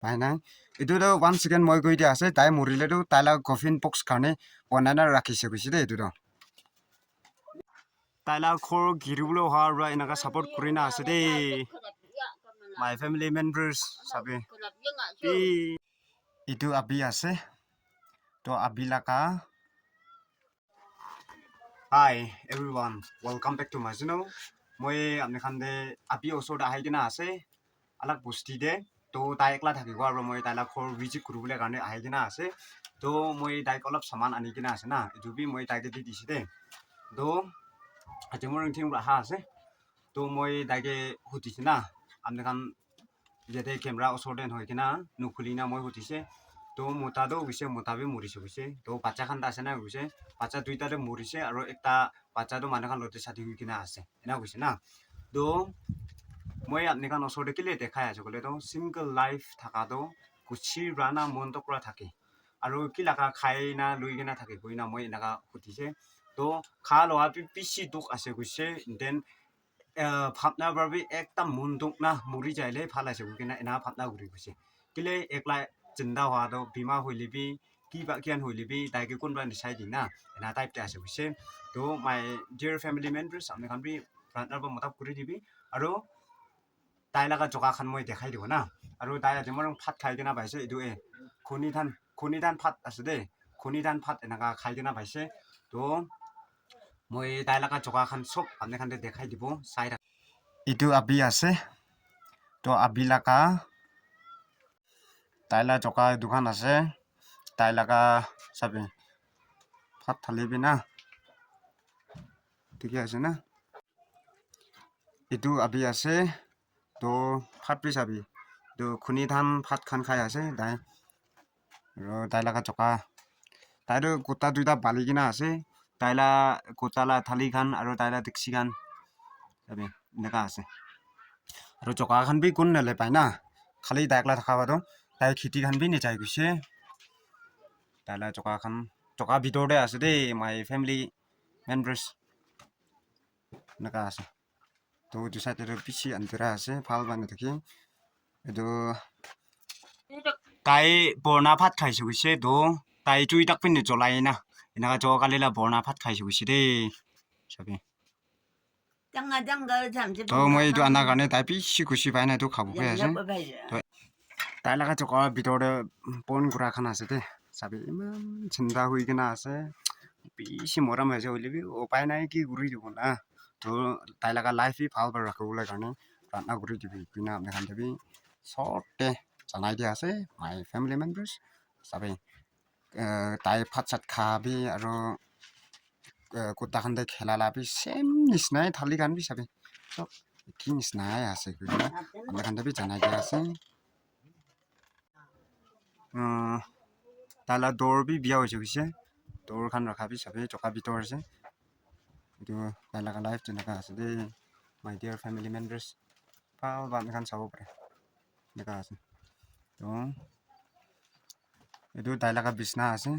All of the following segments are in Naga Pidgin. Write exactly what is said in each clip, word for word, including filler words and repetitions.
Pai nai. Etu tu one second moi koi dia ase, tai morile tu tai la coffin box karne banai na rakhi se koise de etu tu. Tai la ghor giri bole oha para enaka support kuri na ase de. My family members sabi. Etu abi ase. To abi laga. Hi everyone, welcome back to my channel. Moi apni khan te abi osor te ahi kena ase, alag bosti te. To tai ekla thakibo aro moi tai la ghor visit kuribole karne ahi kena ase. To moi tai olop saman ani kena ase na, etu bi moi tai ke di dise de. To ate moi ring thing aha ase. To moi tai ke hudise na, apni khan yate camera osor te nohoi kena nukhuli na moi hudise. To mota to hoise, mota bi morise hoise. To bacha khan ta ase na hoise, bacha duita te morise aro ekta bacha to manu khan logote shadi hoi kena ase, ena koise na. To moi apni khan osor te kile dekhai ase koile to single life thaka to kuchi rana mon to pura thake. Aro ki laga khai na lui kena thake koi na moi enaka hudise. To kha loa bi bishi dukh ase koise. Then uh, bhapna para bi ekta mon dukh na mori jaile bhal ase koi kena ena bhapna kuri koise. Kile ekla jinda hoa to bimar hoile bi kiba kian hoile bi tai ke kunba nisai di na, ena type te ase koise. To my dear family members, apni khan bi pratna ba mota kuri dibi. Aro tai laga joga khan moi dekhai dibo na. Aro tai ate moi bhat khai kena paise etu e. Khuni than, khuni than bhat ase de. Khuni than bhat enaka khai kena paise. To moi tai laga joga khan sob apni khan te dekhai dibo, sai thak. Etu abi ase. To abi laga tai la joga dukan ase. Tai laga sabi bhat thali bi na. Dikhi ase na? Etu abi ase. To bhat bi sabi. To khuni than bhat khan khai ase tai. Aro tai laga choka. Tai tu kutta duita bali kena ase. Tai la kutta la thali khan aro tai la dikchi khan. Sabi, eneka ase. Aro choka khan bi kun nale pai na. Khali tai ekla thaka ba toh. Tai kheti khan bi nejai guse. Tai la choka khan, choka bitor te ase de, my family members. Eneka ase. To etu side te toh bishi andhera ase, bhal para nathake. Etu tai purana bhat khaise koise toh, tai chui tak pine cholai na, eneka choka kali la purana bhat khaise koise de. Sabi. To moi etu ana karne tai bishi khushi pai na etu khabo pai ase. To tai laga choka bitor te pon kura khan ase de. Sabi eman chinta hoi kena ase. Bishi morom ase hoile bi upai nai ki kuri dibo na. To tai laga life bi bhal para rakhibo le karne pratna kuri dibi koina apni khan te bi short te janai dia ase my family members. Sabi eh, tai bhat chat kha bi aro eh, kutta khan te khela la bi same nisna thali khan bi sabi sob eki nisna ase koina apni khan te bi janai dia ase. Uh, tai la door bi bia hoise koise. Door khan rakha bi sabi choka bitor ase. Etu tai laga life tu eneka ase de. My dear family members, bhal para apni khan sabo pare. Eneka ase. To etu tai laga bisna ase.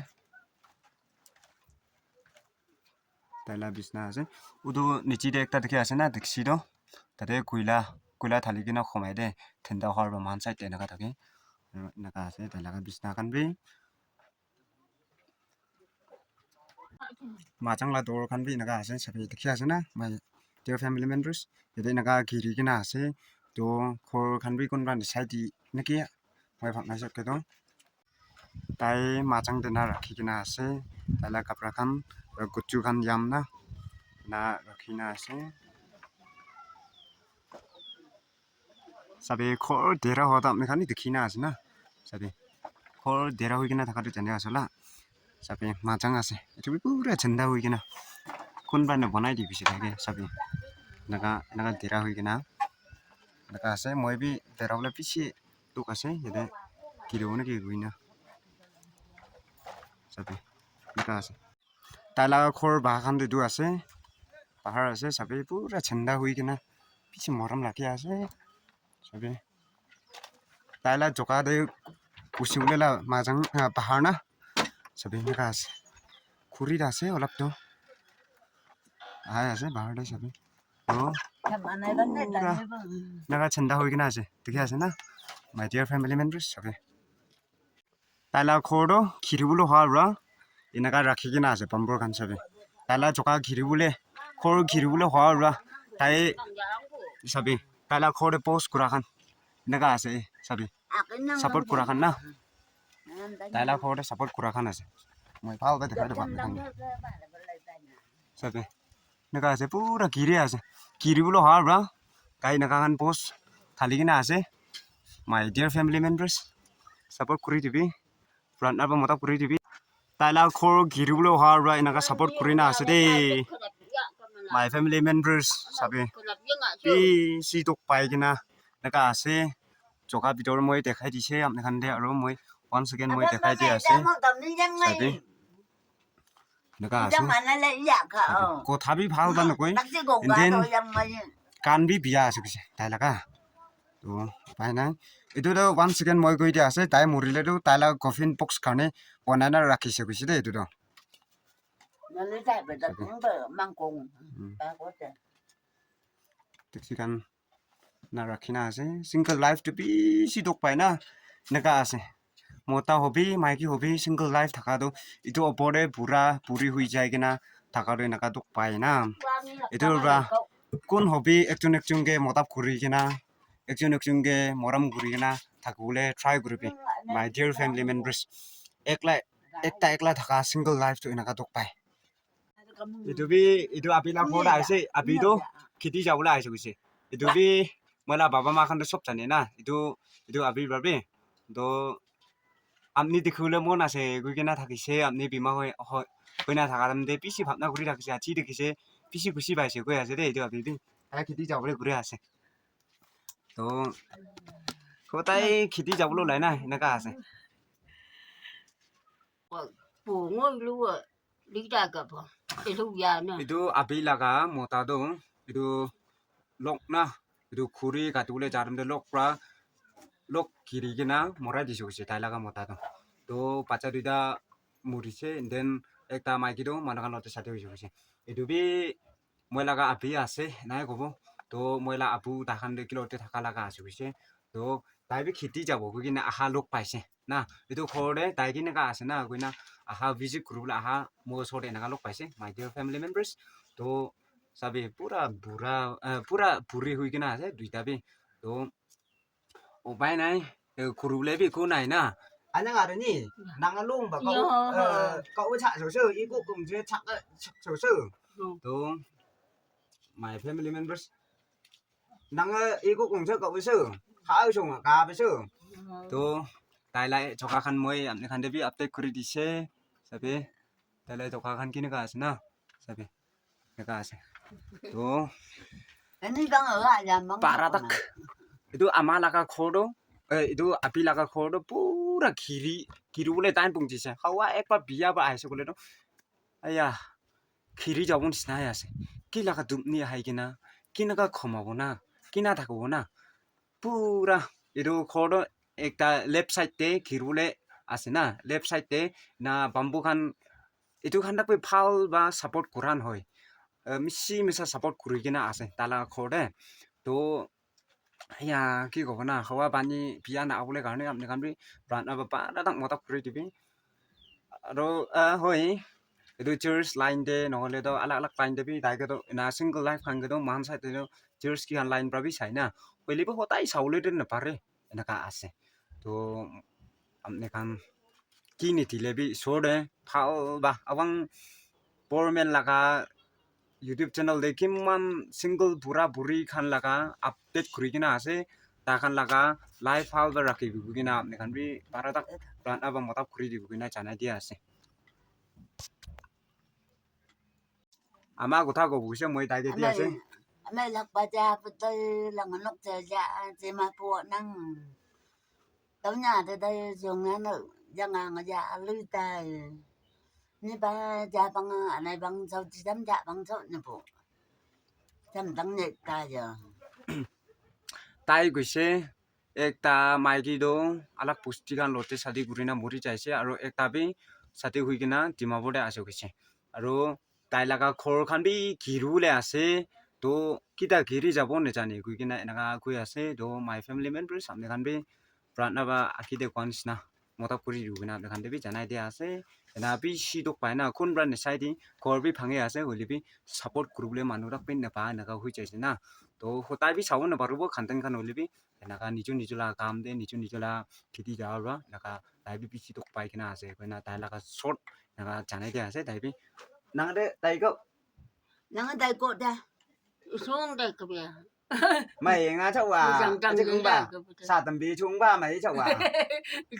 Tai la bisna ase. Utu niche te ekta dikhi ase na, dikchi toh. Tate koila, koila thali kena khumai de. Thenda hor ba man side te eneka thake. Eneka ase, tai laga bisna khan bi. Machang la door khan bi eneka ase, sabi dikhi ase na, my dear family members. Yate eneka giri kena ase. To ghor khan bi kunba nisai di naki, moi bhabna hisab te toh. Tai machang te na rakhi kena ase. Tai la kapra khan, aro kuchu khan yam na, na rakhi na ase. Sabi ghor dera hua toh apni khan bi dikhi na ase na. Sabi ghor dera hoi kena thaka toh jane ase la. Sabi machang ase. Etu bi pura chanda hoi kena. Kunba na banai di bishi thake sabi. Eneka, eneka dera hoi kena. Eneka ase. Moi bi dera bole bishi dukh ase. Yate giri bo na ki koi na. Sabi. Eneka ase. Tai laga ghor bahar khan te etu ase. Bahar ase sabi pura chanda hoi kena bishi morom lagi ase. Sabi. Tai la choka te kusi bole la machang, ah, bahar na. Sabi eneka ase. Khuri ase olop toh. Ahai ase bahar te sabi. To pura eneka chanda hoi kena ase. Dikhi ase na? My dear family members, sabi. Taila ghor toh khiribole hoa pra enaka rakhi kena ase bamboo khan sabi. Taila choka khiribole, ghor khiribole hoa pra tai sabi. Taila ghor te post kura khan enaka ase sabi. Support kura khan na. Taila ghor te support kura khan ase. Moi bhal para dekhai dibo apni khan ke. Sabi. Enaka ase, pura giri ase. Giri bole hoa pra tai enaka khan post thali kena ase. My dear family members, support kuri dibi. Pratna pra mota kuri dibi. Taila ghor giri bole hoa pra enaka support kuri na ase de. My family members, sabi. Bishi dukh pai kena enaka ase. Choka bitor moi dekhai dise apni khan te, aro moi once again moi dekhai di ase. Sabi. Enaka ase. Kotha bi bhal ba nokoi. And then kan bi biya ase koise tai laga. To upai nai. Etu toh once again moi koi dia ase, tai morile toh tai laga coffin box karne banai na rakhise koise de etu toh. Hmm. Dikchi khan na rakhi na ase. Single life tu bishi dukh pai na, enaka ase. Mota hobi, maiki hobi, single life thaka tu, etu opor te bura, buri hui jai kena thaka tu enaka dukh pai na. Etu pra kun hobi, ekjon ekjon ke mota kuri kena, ekjon ekjon ke morom kuri kena thakibole try kuribi. My dear family members, ekla, ekta ekla thaka single life tu enaka dukh pai. Etu bi, etu abi la ghor aise, abi toh kheti jabole aise koise. Etu bi moi la baba ma khan toh sob jane na. Etu, etu abi pra bi. Toh apni dikhibole mon ase koi kena thakise, apni bimar hoi, hoi, hoi na thaka time te bishi bhabna kuri thakise, aji dikhise, bishi khushi paise koi ase de etu abi bi. Tai kheti jabole guri ase. Toh kotai kheti jabole olai na, enaka ase. Etu abi laga mota tu, etu lok na, etu khuri kati bole ja time te lok pra, lok giri kena morai dise koise tai laga mota tu. To bacha duita murise, then ekta maiki tu manu khan logote sadi hoise koise. Etu bi moi laga abi ase, enai kobo. To moi la abu tai khan te kilo te thaka laga ase koise. To tai bi kheti jabo koi kena aha log paise na. Etu ghor te tai keneka ase na koi na aha visit kuribole aha moi osor te eneka log paise, my dear family members. To sabi pura bura, ah, pura buri hoi kena ase duita bi. To upai nai, eh, kuribole bi eku nai na. Anya ngare ni, nang alung ba kau, eh, kau cha so so, iku kum je cha so so. To my family members, nang, eh, iku kum je kau so, kau so ka ba so. To tai la choka khan moi apni khan te bi update kuri dise, sabi. Tai la choka khan keneka ase na, sabi. Eneka ase. To para tak. Etu ama laga ghor toh, eh, etu abi laga ghor toh pura giri, giri bole time pung jise. Hawa ekbar biya ba ahise koile toh, aya, giri jabo nisina he ase. Ki laga dupni ahai kena, keneka khomabo na, kena thakibo na. Pura etu ghor toh ekta left side te giri bole ase na, left side te na bamboo khan etu khan tak bi bhal ba support kuran hoi. Eh, misi misa support kuri kena ase tai la ghor te. To ya ki kobo na, hawa pani biya na abole karne apni khan bi pratna ba para tak mota kuri dibi. Aro, ah, hoi, etu church line te nohole toh alag alag line te bi tai ke toh ena single life khan ke toh moikhan side te toh church ki khan line para bi sai na, hoile bi hotai sabole toh napare, eneka ase. To apni khan ki nidile bi isor te bhal ba abang poor man laga YouTube channel te kiman single bura buri khan laga update kuri kena ase, tai khan laga life hal para rakhi kena apni khan bi para tak pratna ba mota kuri dibo kena janai dia ase. Ama kotha kobo guse moi tai ke dia ase. Amai lak ba ja putai lang nok ja ja je ma po nang. Tau nya te tai jong na no ja nga nga ja lui tai. Ni ba ja bang anai bang chau chi dam ja bang chau ni po. Cham dang ne ta ja. Tai guse ekta maiki toh alag bosti khan logote shadi kurina mori jaise, aro ekta bi shadi hoikena Dimapur te ase koise. Aro tai laga ghor khan bi giri bole ase, toh kita giri jabo najane koi kena eneka koi ase. Toh my family members apni khan bi Pratna ba aki de kwan sina mota puri ru kena apni khan te bi janai dia ase. Ena bishi duk pai na, kun pra nisai di ghor bi bhangi ase, hoile bi support kuribole manu rak bi napa enaka hoi jaise na. To hotai bi sabo naparibo khanten khan hoile bi enaka nijo nijo la kam te, nijo nijo la kheti jaka pra enaka tai bi bishi duk pai kena ase koina tai laga short enaka janai dia ase tai bi. Nang de tai ko. Nang dai ko da. Sung dai ko bia. Mai nga chau wa. Jang jang aje kung ba. Sa tam bi chung ba mai chau wa.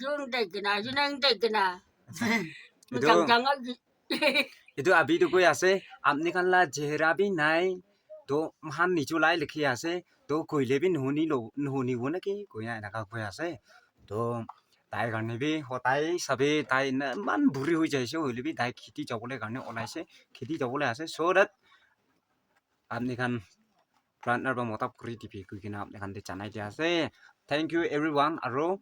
Sung dai kena, sung dai kena. Itu, jang jang a. Itu abi tu koi ase, apni khan la chehra bi nai. To mohan nichu lai likhi ase. To koile bi nuhuni lo, nuhuni wo naki koina enaka koi ase. To tai karne bi hotai sabi tai na iman buri hoi jaise, hoile bi tai kheti jabole karne olaise, kheti jabole ase, so that apni khan partner ba mota kuri dibi koi kena apni khan te janai dia ase. Thank you everyone. Aro